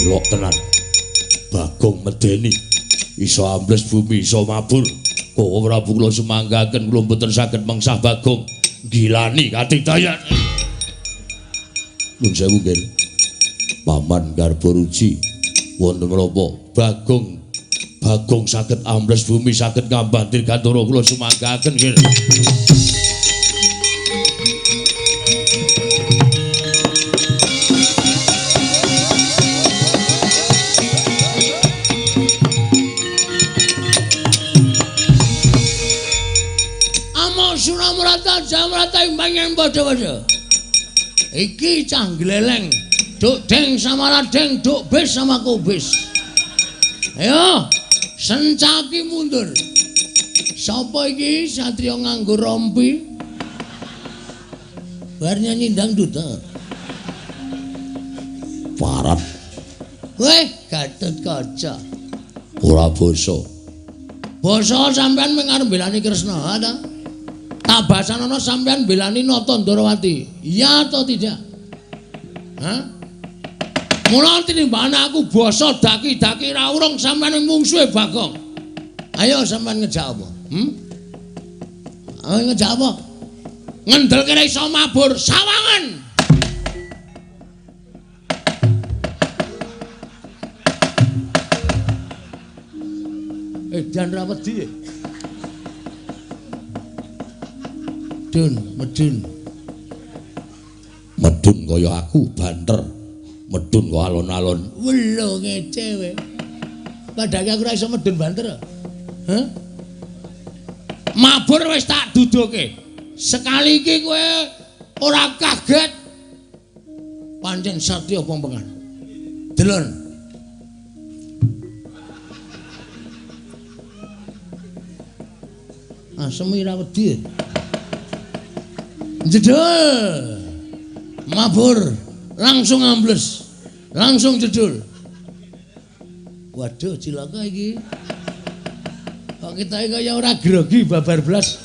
Elok tenan. Bagong medeni. Iso ambles bumi, iso mabur. Koko Prabu kula sumanggaken kula mboten saged mengsah Bagong. Gilani katidayan. Nuwun sewu nggih. Paman Garbaruci wonten menapa Bagong Bagong saged ambles bumi, saged ngambah dirgantara kula sumanggaken nggih. Among Suramrata Jamrata ing panjen padha-padha. Iki cah gleleng, duk deng sama radeng, duk bis sama kubis. Ayo, sencaki mundur. Sapa iki satriya nganggo rompi? Bar nyanyi dangdut ta. Parat. Weh, Gatotkaca. Ora basa. Basa sampean mung arep mbelani Kresna, ha ta? Tak basanono sampean mbelani Nata Ndorowati. Iya atau tidak? Hah? Mula tinimbang aku basa daki-daki ra urung sampean mungsuhe Bagong. Ayo sampean ngejak apa? Ayo ngejak apa? Ngendel kira iso mabur sawangan. Edan ra wedi. Dun, medun. Medun kaya aku banter. Medun kok alon-alon. Welo ngece we. Padahal aku ora iso medun banter. Hah? Mabur wis tak duduke. Sekali iki kowe ora kaget. Pancen satya pompengan. Delon. Asem ora wedi. Jedul. Mabur langsung ambles. Langsung jedul. Waduh cilaka iki. Kok kita kaya ora grogi babar blas.